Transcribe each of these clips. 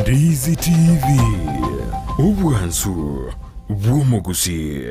Ndizi TV, obwansu bw'omogusii.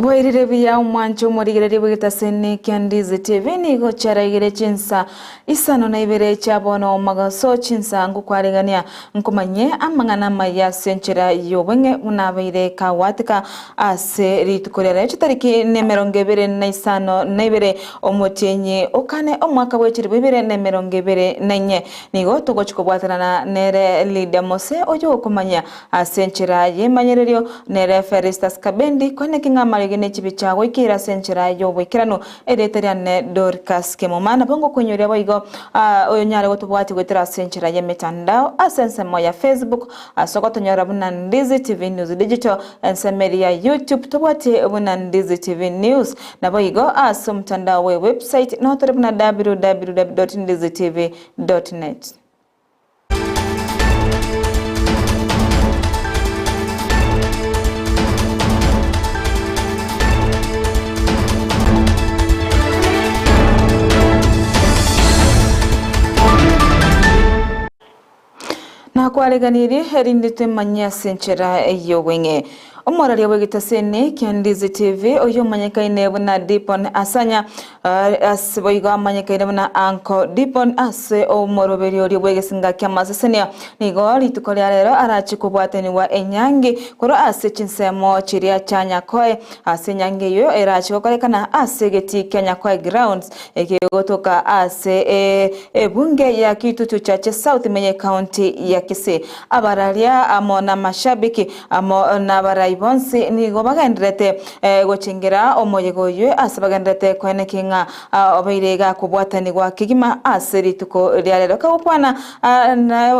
Bwairire buya omwancho omorigereria bw'egetaseni kia Ndizi TV nigo chiaraigire chinsa isano na ibere chia bono omogaso chinsa ngokwaregania nkomanye amang'ana amaya ase enchera y'obweng'e buna abeire kagwatika Ase rituko riaye chitariki nemerongo ebere na isano na ibere, omotienyi o kane omwaka bwe chilifu ibere na emerongo ebere na inye, nigo togochia kobwatanana nere Lydia Mose oyio okomanya ase enchera y'emanyererio, nere Felistus Kabendi, koeneki ng'a amariogi ne chibicha goikeire ase enchera y'oboikeranu. Erieta riane Dorcas Kemuma. Nabo ngokoinyoria boigo oyonyare gotobwatia goetera ase enchera y'emetandao ase ensemo ya Facebook ase ogotonyora buna Ndizi TV News Digital, ensemo eria ya YouTube tobwatie buna Ndizi TV News. Naboigo ase omotandao bwe website notore buna www.ndizitv.net. Nakwareganirie, erinde twemanyie ase enchera y'obweng'e. Omoraria bw'egetaseni kia Ndizi TV oyio omanyekaine buna Dipon Asanya ase boigo amanyekaine buna Uncle Dipon ase omoroberio oria bw'egesinga ki'amasesenia nigo rituko ria rero arache kobwatanigwa enyangi korwa ase chinsemo chiria chia Nyakoe ase enyangi eyio erache gokorekana ase egetii kia Nyakoe Grounds ekegotoka ase ebunge ya Kitutu Chache South ime y'ecounty ya Kisii. Abararia amo namashabiki Amo nabarai bonsi nigo bagendererete gochengera omoyega oyio ase bagendererete koenekia ng'a obeire gakobwatanigwa kegima ase rituko ria rero. Kagokwana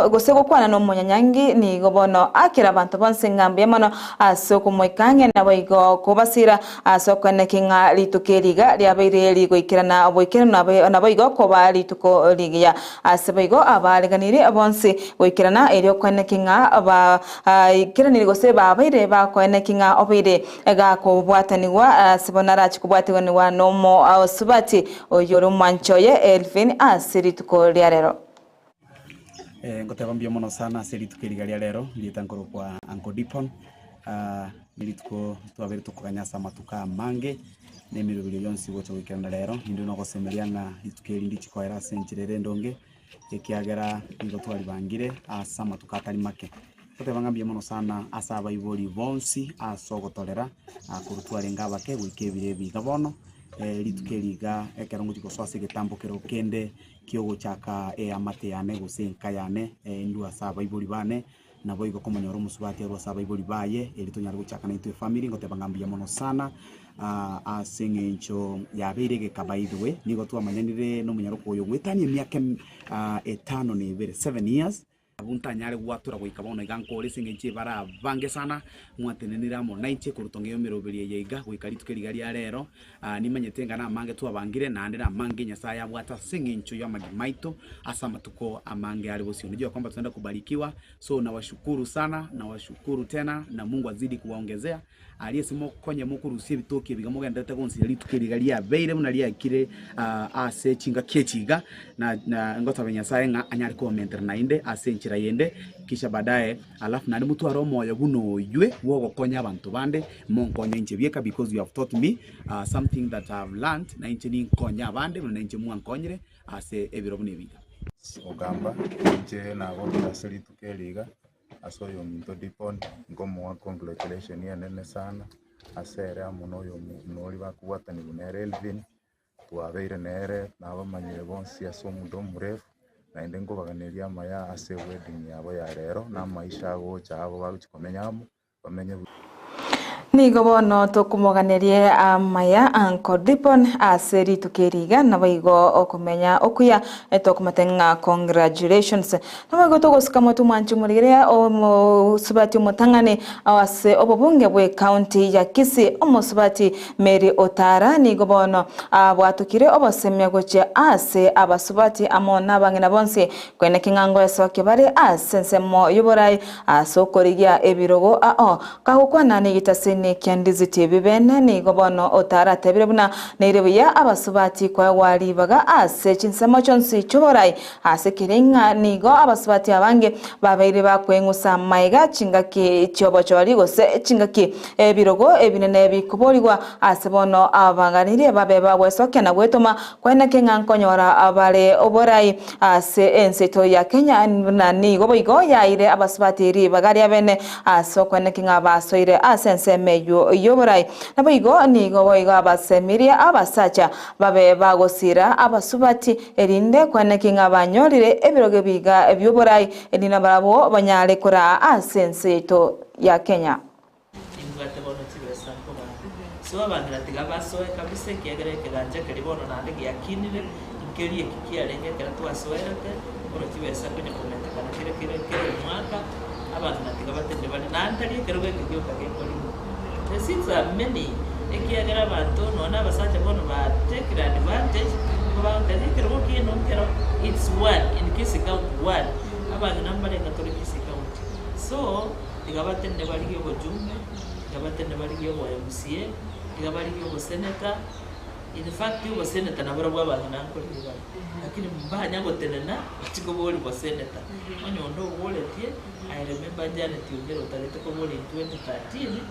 gose gokwana nomonyanyangi nigo bono akera abanto bonsi ng'a mbuya mono ase okomoika ang'e naboigo kobasira ase okoenekia ng'a rituko eri iga riabeire rigoikerana oboikeranu naboigo koba rituko rigiya. Ase boigo abaariganirie bonsi goikerana erio koenekia ng'a Baikeranire gose babeire bakoeneki ng'a obeire gakobwatanigwa ase bono arache kobwatiganigwa nomosubati oyio ore omwanchi oye Elvin ase rituko ria rero. Ngoteba mbuya mono sana ase rituko eriga ria rero, rieta nkorokwa Uncle Dipon, nerituko twabeire tokoganya ase amatuko amange, na emeroberio yonsi gocha goikerana rero, ninde nogosemeria ng'a rituko eri ndichi koera ase enchera ere endonge. ekiagera nigo twaribangire ase amatuko atari make. Toteba ng'a mbuya mono sana ase abaibori bonsi ase ogotorera korwa twarenge abake goika ebiro ebi iga bono, rituko eri iga ekero ngochia gosoa ase egetambo kero kende kiogochaka eamate yane gose enka yane, indwe ase abaibori bane. Naboigo komonyora omosubati arwe ase abaibori baye, erio tonyare gochaka naintwe efamiri, ngoteba ng'a mbuya mono sana ase eng'encho yabeire egeka by the way, nigo twamanyanire na omonyaroka oyo goetania emiaka etano na ebere, seven years, abwo ntanyare gwatora goika bono iga nkore ase eng'encho ebare abange sana, mwatenenire amo nainche korwa tong'eyo emeroberi eye iga goika rituko eri iga ria rero. Nimanyete ng'a namange twabangire, naende namange Nyasae abwate ase eng'encho y'amagima aito ase amatuko amange are bosio. Unajua kwamba tunaenda kubarikiwa, so nawashukuru sana, nawashukuru tena na Mungu azidi kuwaongezea. Aria ase mokonye mokorusia ebitoki ebi iga mogendererete gonsiria rituko eri iga riabeire buna riakire ase chingaki echi iga, na na ngosabe Nyasae ng'a anyare kobamentera naende ase enchera yende, kisha baadaye alafu naende motware omoyo buna oywe bwogokonya abanto bande. Monkonye inche bieka because you have taught me something that I have learnt, na inche ninkonye abande buna inche mwankonyire ase ebiro buna ebi iga. Ogamba, Inche nagokire ase rituko eri iga, ase oyominto Dipon, nkomoa congratulation enene sana, ase ere amo na oyomo oria bakobwatanigwa nere Elvin, Twabeire nere nabamanyire bonsi ase omuda omorefu, naende nkobaganeria amaya ase ewedding yabo ya rero, na amaisha agocha abo bagochia komenya amo, bamenye buya. Nigo bono tokomoganerie amaya Uncle Dipon ase rituko eri iga, naboigo okomenya okuya tokomate ng'a congratulations. Naboigo togosika motwe mwanche omorigereria omosubati omotang'ani ase obobunge bwe county ya Kisii omosubati Mary Otara nigo bono abwatokire obosemia gochia ase abasubati amo nabang'ina bonsi koeneki ng'a ngoesokia bare ase ensemo y'oborai ase okorigia ebirogo ao Kagokwana negetasini kia Ndizi TV bene nigo bono otaratebire buna neire buya abasubati koegwa ribaga ase chinsemo chionsi chi'oborai ase kere ng'a nigo abasubati abange babeire bakweng'usa maiga chingaki chi'obochori gose chingaki ebirogo ebinene bikoborigwa ase bono abaganirie babe bagwesokia na gwetoma Kwaineke ng'a nkonyora bare oborai ase enseto ya Kenya buna nigo boigo yaeire abasubati ribaga riabene ase okweneki ng'a basoire ase ensemo eyio y'oborai. Naboigo nigo boigo abasemirie abasacha babe bagosira abasubati erinde kweneki ng'a banyorire ebirogo biga bi'oborai erinde nabarabwo banyare koraa ase ense yaito ya Kenya. Nimbwate bono chibesa nkobaa. So abang'ina tiga basoe kabisa ekiagera ekegancha keria bono naende giakinire, nkeria eki kiarenge ekero twasoerete, bono chibesa konya komentekana kere kere kera omwaka, abang'ina tiga batende bare naende tari ekerogo eke gioka gekorigwa. The seats are many, ekiagera abanto nonya na abasacha bono ba takire advantage, nigo bagoteba ekerogo kiaino nkero it's one, in Kisii county one, abang'ina mbarenge tore Kisii county. So. Tiga batenene barigie obochumbe, tiga batenene barigie obo MCA, tiga barigie oboseneta, in fact oboseneta nabarabwo abang'ina nkorigia bare, lakini mbanya gotenena bachie koboria boseneta. Onye onde oboretie, I remember Janet Ongeri otagete koboria in 2013,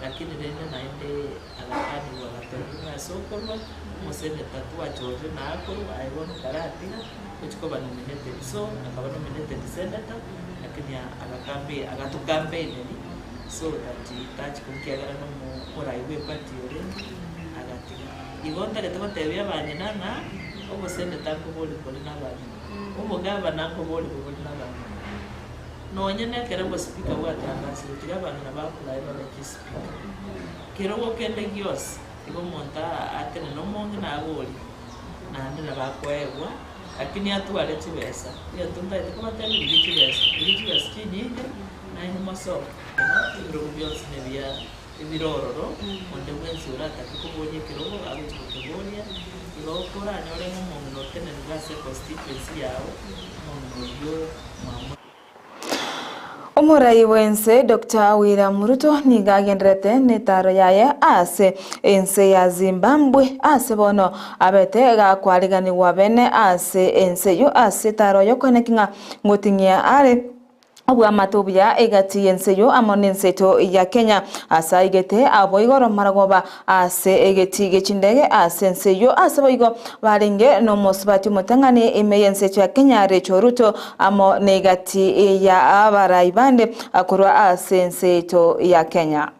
lakini rende naende agakanigwa agatebigwa ng'a ase okorwa, omoseneta twachorire nakorwa aye bono karatiga, ochia koba nominated. So akaba nominated senator. Lakini agakambe agatokambaineri so that tachi kokiagera na omorai bwe party orenge agatiga. Igo ntagete gotebia abang'ina ng'a oboseneta nkobori kore na abang'ina, obogavana nkobori bore na abang'ina. Nonye na ekero obospeaker bwatangasirwe tiga abang'ina bapply babe chispeaker. Kerogo kende gionsi igo omonto atenene omong'ina aborie naende nabo akoegwa. Lakini atware chibesa, egento ntagete kobatebia rigia chibesa, rigia chibesa chinyinge, naende mosoke. Ebirogo bionsi nebia ebire ororo, onde bwensi oratake koboria ekerogo agochi gokeboria, igo koranyore ng'a omong'ina otenenire ase econstituency yao, omong'ina oyio mwamwa. Omorai bw'ense Doctor William Ruto nigo agendererete netaro yaye ase ense ya Zimbabwe ase bono abete gakwariganigwa bene ase ense eyio ase etaro yokoeneki ng'a ngoting'ia are obwamate obuya egati y'ense eyio amo nenseto ya Kenya ase aigete abwo igoro maragoba Ase egetii gie chindege ase ense eyio ase boigo barenge nomosubati omotang'ani ime y'ensecho ya Kenya Rachel Ruto amo negati ya abarai bande korwa ase ense yaito ya Kenya.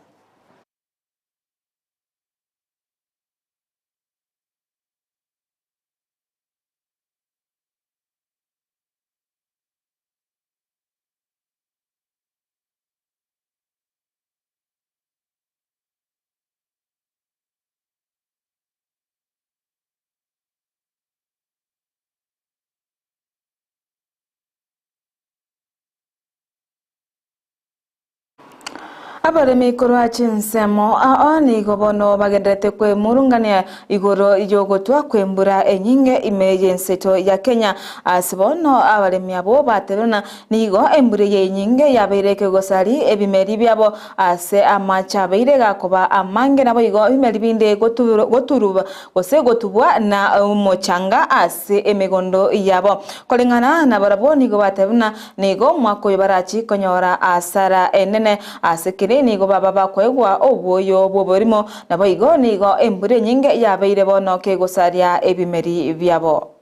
Abaremi korwa chinsemo ao nigo bono bagendererete kwemurungania igoro y'ogotwa kw'embura enyinge ime y'enseto ya Kenya. Ase bono abaremi abwo batebire buna Nigo embura eye enyinge yabeire ekegosari ebimeri biabo ase amache abeire gakoba amange, naboigo ebimeri binde goturuba gose gotubwa na omochanga ase emegondo yabo. Koreng'ana nabarabwo nigo bateba buna nigo omwaka oyo barachie konyora asara enene ase kere nigo baba bakoegwa obwoyo bw'oborimo, naboigo nigo embura enyinge yabeire bono kegosaria ebimeri biabo.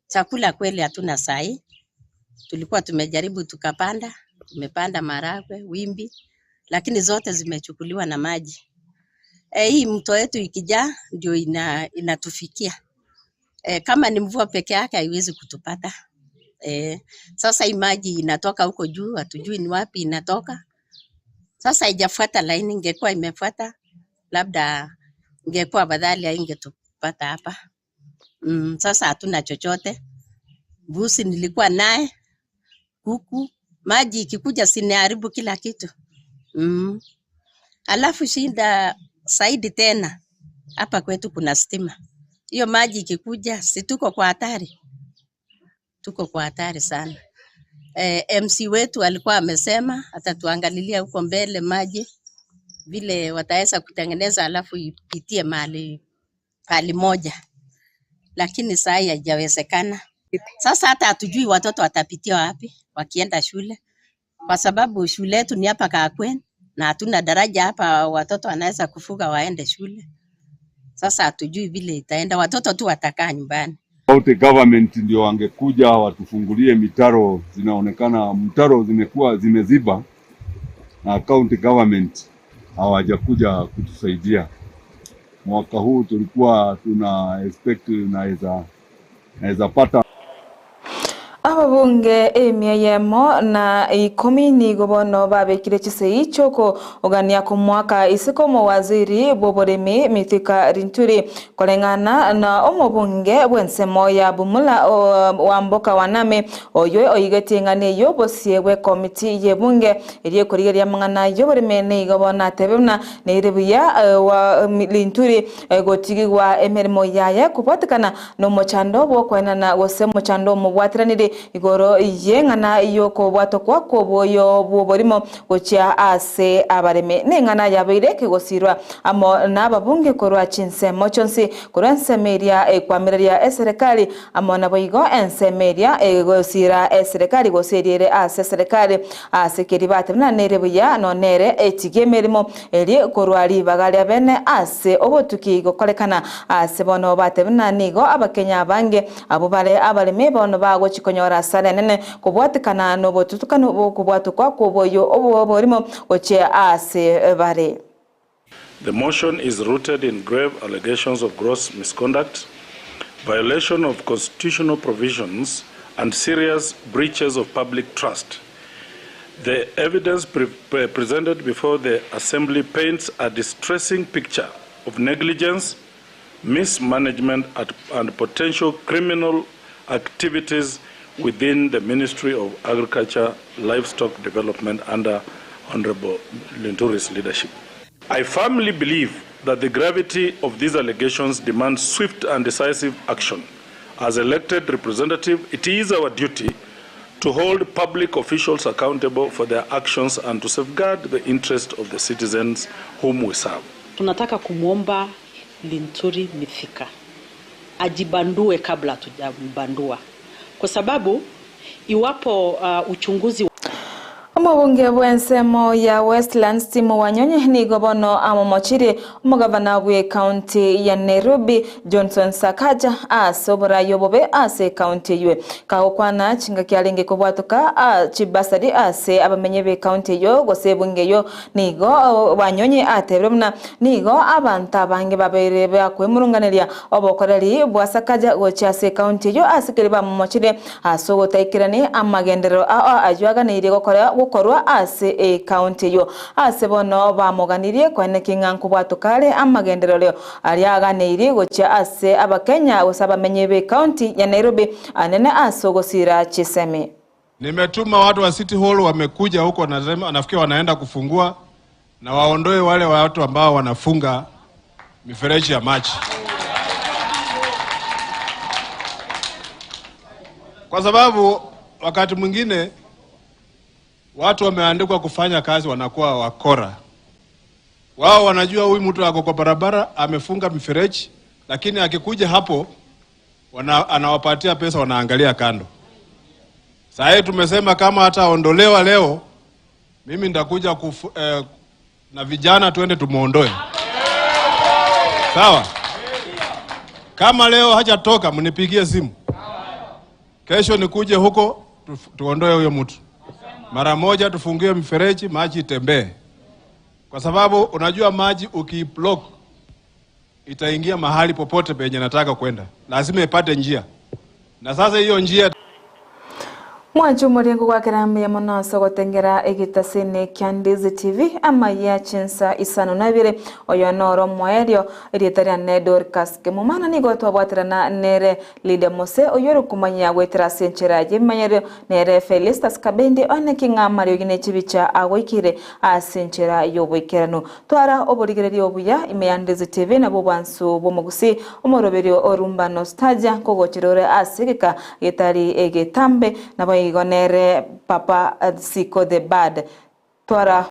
Chakula kweli hatuna sahi, tulikuwa tumejaribu tukapanda, tumepanda maharagwe, wimbi, lakini zote zimechukuliwa na maji. E, hii mto yetu ikijaa ndio ina, inatufikia. E, kama ni mvua peke yake haiwezi kutupata. E, sasa hii maji inatoka huko juu, hatujui ni wapi inatoka. Sasa haijafuata laini, ingekuwa imefuata labda ingekuwa afadhali haingetupata hapa. Sasa hatuna chochote. Mbuzi nilikuwa naye, kuku, maji ikikuja siniharibu kila kitu. Alafu shida zaidi tena hapa kwetu kuna stima. Hiyo maji ikikuja si tuko kwa hatari, tuko kwa hatari sana. MC wetu alikuwa amesema atatuangalilia huko mbele maji vile wataweza kutengeneza, alafu ipitie mahali pahali moja, lakini saa hii haijawezekana. Sasa hata hatujui watoto watapitia wapi wakienda shule, kwa sababu shule yetu ni hapa Kakwen na hatuna daraja hapa, watoto wanaweza kuvuka waende shule. Sasa hatujui vile itaenda, watoto tu watakaa nyumbani. County government ndio wangekuja watufungulie mitaro, zinaonekana mtaro zimekuwa zimeziba, na county government hawajakuja kutusaidia. Mwaka huu tulikuwa tuna expect naweza pata Ababunge emia yemo na ikumi nigo bono babekire chisei choko ogania kumwaka isiko mowaziri bw'oboremi Mithika Linturi koreng'ana na omobunge bw'ensemo ya Bumula Wamboka Waname oyo oigetie ng'ana eyo bosie bwe komiti y'ebunge eria ekorigereria amang'ana y'oboremi nigo bono atebe buna neire buya wa Linturi gotigigwa emeremo yaye kobwatekana na omochando bw'okoenana gose omochando omobwatiranire igoro y'eng'ana y'okobwatokwa kw'oboyo bw'oborimo gochia ase abaremi n'eng'ana yabeire kegosirwa amo n'ababunge korwa chinsemo chionsi korwa ensemo eria ekwamireria eserikali amo nabo igo ensemo eria egosira eserikali gose eriere ase eserikali ase keri batebana nere buya nonere etigie emerimo eri korwa ribaga ria bene ase obotuki gokorekana ase bono batebana nigo abakenya abange abo bare abaremi bono bagochikonyora asara enene kobwatekana n'obotutukano bokobwatokwa kw'oboyo oborimo gochia ase bare. The motion is rooted in grave allegations of gross misconduct, violation of constitutional provisions, and serious breaches of public trust. The evidence presented before the Assembly paints a distressing picture of negligence, mismanagement, and potential criminal activities within the Ministry of Agriculture, Livestock Development under Honorable Linturi's leadership. I firmly believe that the gravity of these allegations demands swift and decisive action. As elected representative, it is our duty to hold public officials accountable for their actions and to safeguard the interest of the citizens whom we serve. Tunataka kumwomba Linturi Mithika ajibandue kabla hatujambandua, kwa sababu iwapo uchunguzi Omobunge bw'ensemo ya Westlands Timo Wanyonyi nigo bono amomochire omogavana bwe county ya Nairobi Johnson Sakaja ase oborayi obobe ase county eywe kagokwana chingaki arenge kobwatoka chibasari ase abamenyi be county eyo gose ebunge eyo nigo Wanyonyi atebire buna nigo abanto abange babere bakwemurunganeria obokoreri bwa Sakaja gochia ase county eyo ase keri bamomochire ase ogotaikerani amagenderero ao aywo aganeirie gokora gokorwa ase ekaunti eyo ase bono bamoganirie koeneki ng'a nkobwatokare amagenderero aria aganeirie gochia ase abakenya gose abamenyi be ekaunti ya Nairobi anene ase ogosira chisemi. Nimetuma watu wa City Hall wamekuja huko, nasema nafikiri wanaenda kufungua na waondoe wale watu ambao wanafunga mifereji ya maji, kwa sababu wakati mwingine watu wameandikwa kufanya kazi wanakuwa wakora. Wao wanajua huyu mtu ako kwa barabara amefunga mifereji, lakini akikuja hapo anawapatia pesa, wanaangalia kando. Saa hii tumesema kama hataondolewa leo, mimi nitakuja na vijana tuende tumuondoe. Sawa? Kama leo hajatoka mnipigie simu. Kesho nikuje huko tuondoe huyo mtu. Mara moja tufungie mfereji, maji itembee. Kwa sababu unajua maji ukiblock itaingia mahali popote penye nataka kwenda. Lazima ipate njia. Na sasa hiyo njia. Mwanche omorengo gwakera mbuya mono ase ogotengera egetasene kia Ndizi TV amayia chinsa isano na ibere. Oyo noro omoerio erieta riane Dorcas Kemuma na nigo twabwaterana nere Lydia Mose oyio ore komanyia goetera ase enchera y'ebimanyererio nere Felistus Kabendi one ki ng'a amariogi ne chibicha agoikeire ase enchera y'oboikeranu. Twara oborigereria obuya ime ya Ndizi TV nabwo obwansu bw'omogusii omoroberio o Rumba Nostalgia nkogochera ore ase egeka getari egetambe naboigo nere Papa Siko the Bad. Twara.